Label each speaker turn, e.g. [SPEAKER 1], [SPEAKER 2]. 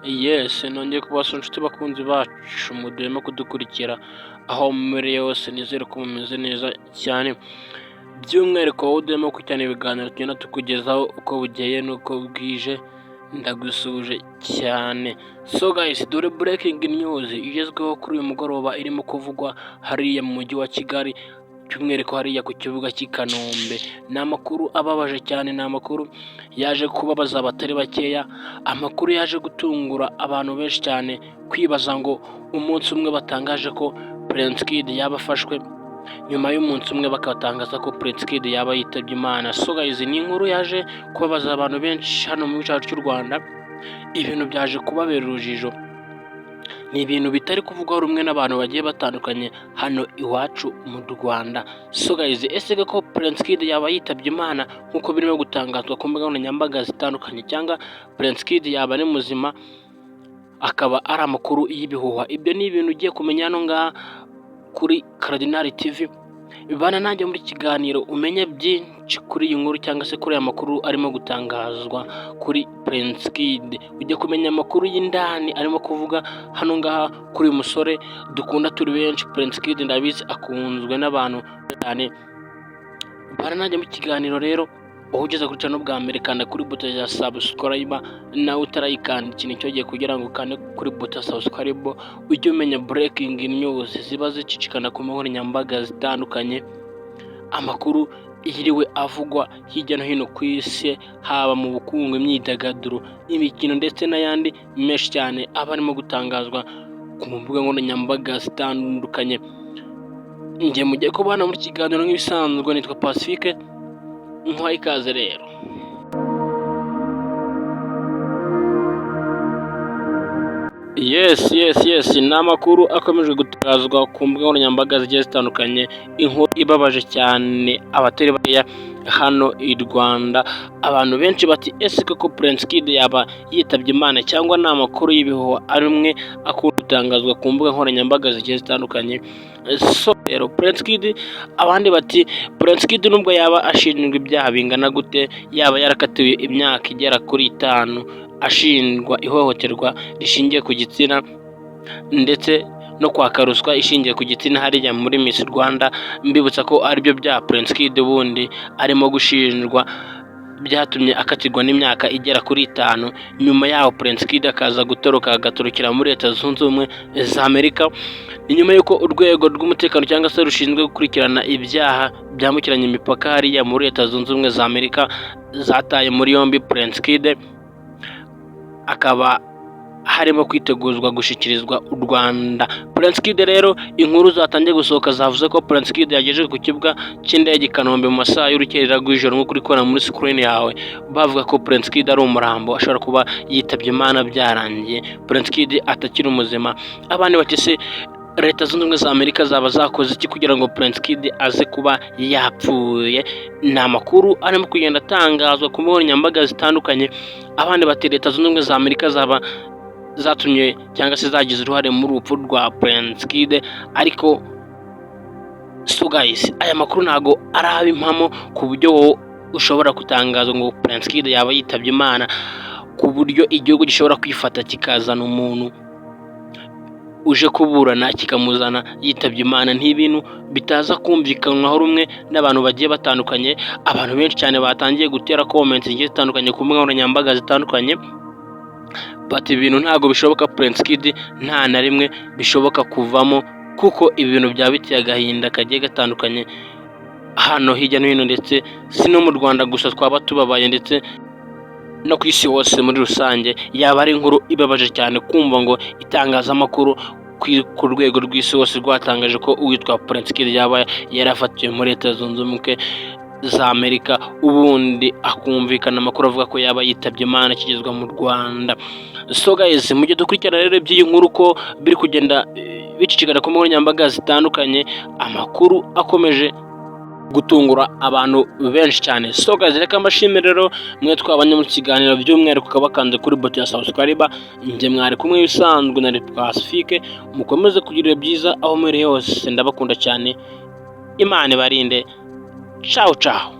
[SPEAKER 1] Yes, nongeye kubasura inshuti bakunzi bacu mudahwema kudukurikira aho muri hose, nizere ko mumeze neza cyane, by'umwihariko wowe udahwema gukurikirana ibiganiro tugenda tukugezaho uko bukeye n'uko bwije, ndagusuhuje cyane. So guys, dore breaking news igezweho kuri uyu mugoroba irimo kuvugwa hariya mu mujyi wa Kigali, by'umwihariko hariya ku kibuga cy'i Kanombe. Ni amakuru ababaje cyane, ni amakuru yaje kubabaza abatari bakeya, amakuru yaje gutungura abantu benshi cyane, kwibaza ngo umunsi umwe batangaje ko Prince Kid yaba afashwe, nyuma y'umunsi umwe bakatangaza ko Prince Kid yaba yitabye Imana. So guys, ni inkuru yaje kubabaza abantu benshi hano mu gihugu cyacu cy'u Rwanda, ibintu byaje kubabera urujijo. Ni ibintu bitari kuvugwaho rumwe n'abantu bagiye batandukanye hano iwacu mu Rwanda. So guys, ese koko Prince Kid yaba yitabye Imana nk'uko birimo gutangazwa ku mbuga nkoranyambaga zitandukanye, cyangwa Prince Kid yaba ari muzima akaba ari amakuru y'ibihuha? Ibyo ni ibintu ugiye kumenya hano ngaha kuri Cardinal TV. Bana nanjye muri kiganiro umenye byinshi kuri iyi nkuru cyangwa se kuri aya makuru arimo gutangazwa kuri Prince Kid. Ujya kumenya amakuru y'indani arimo kuvuga hano ngaha kuri uyu musore dukunda turi benshi. Prince Kid ndabizi akunzwe n'abantu cyane. Bana nanjye mu kiganiro rero, wowe ugeze kuri channel bwa mbere, kanda kuri buto ya subscribe, nawe utarayikanda ikintu cyo gihe kugira ngo ukande kuri buto ya subscribe, ujye umenya breaking news ziba zicicikana ku mbuga nkoranyambaga zitandukanye, amakuru yiriwe avugwa hirya no hino ku isi, haba mu bukungu, imyidagaduro, imikino ndetse n'ayandi menshi cyane aba arimo gutangazwa ku mbuga nkoranyambaga zitandukanye. Njye mugiye kubana muri kiganiro nk'ibisanzwe nitwa Pacifique, nkuhaye ikaze rero. Yes, ni amakuru akomeje gutangazwa ku mbuga nkoranyambaga zigiye zitandukanye, inkuru ibabaje cyane abatari bakeya hano i Rwanda. Abantu benshi bati: "Ese koko Prince Kid yaba yitabye Imana cyangwa ni amakuru y'ibihuha amwe akunda gutangazwa ku mbuga nkoranyambaga zigiye zitandukanye?" So rero Prince Kid, abandi bati Prince Kid nubwo yaba ashinjwa ibyaha bingana gute, yaba yarakatiwe imyaka igera kuri 5 ashinjwa ihohoterwa rishingiye ku gitsina ndetse no kwaka ruswa ishingiye ku gitsina hariya muri Miss Rwanda, mbibutsa ko aribyo bya Prince Kid ubundi arimo gushinjwa byatumye akatirwa n'imyaka igera kuri 5. Nyuma yaho Prince Kid akaza gutoroka agatorokera muri Leta Zunze Ubumwe za Amerika, ni nyuma y'uko urwego rw'umutekano cyangwa se rushinzwe gukurikirana ibyaha byambukiranya imipaka hariya muri Leta Zunze Ubumwe za Amerika zataye muri yombi Prince Kid, akaba harimo kwiteguzwa gushyikirizwa u Rwanda. Prince Kid rero, inkuru zatangiye gusohoka zavuze ko Prince Kid yagejeje ku kibuga cy'indege i Kanombe mu masaha y'urukerera rw'ijoro, nk'uko uri kubona muri screen yawe, bavuga ko Prince Kid ari umurambo, ashobora kuba yitabye Imana byarangiye, Prince Kid atakiri muzima. Abandi bati: "Se Leta Zunze Ubumwe za Amerika zaba zakoze iki kugira ngo Prince Kid aze kuba yapfuye?" Ni amakuru arimo kugenda atangazwa ku mbuga nkoranyambaga zitandukanye. Abandi bati Leta Zunze Ubumwe za Amerika zaba zatumye cyangwa se zagize uruhare muri urupfu rwa Prince Kid. Ariko so guys, aya makuru ntago araba impamo ku buryo wowe ushobora gutangaza ngo Prince Kid yaba yitabye Imana, ku buryo igihugu gishobora kwifata kikazana umuntu uje kuburana kikamuzana yitabye Imana. Ni ibintu bitaza kumvikanwaho rumwe n'abantu bagiye batandukanye. Abantu benshi cyane batangiye gutera comments zigiye zitandukanye ku mbuga nkoranyambaga zitandukanye, bati ibintu ntabwo bishoboka, Prince Kid nta na rimwe bishoboka kuvamo, kuko ibi bintu byaba biteye agahinda kagiye gatandukanye hano hirya no hino, ndetse si no mu Rwanda gusa twaba tubabaye, ndetse no ku isi hose muri rusange. Yaba ari inkuru ibabaje cyane kumva ngo itangazamakuru ku rwego rw'isi hose rwatangaje ko uwitwa Prince Kid yaba yarafatiwe muri Leta Zunze Ubumwe za Amerika, ubundi akumvikana amakuru avuga ko yaba yitabye Imana akigezwa mu Rwanda. So guys, mujye dukurikirana rero iby'iyi nkuru ko biri kugenda bicicikana ku mbuga nkoranyambaga zitandukanye, amakuru akomeje gutungura abantu benshi cyane. So guys, reka mbashimire rero mwe twabanye mu kiganiro, by'umwihariko ukaba wakanze kuri buto ya subscribe. Njye mwari kumwe ibisanzwe na Pacifique. Mukomeze kugira byiza aho muri hose, ndabakunda cyane, Imana ibarinde. Ciao ciao.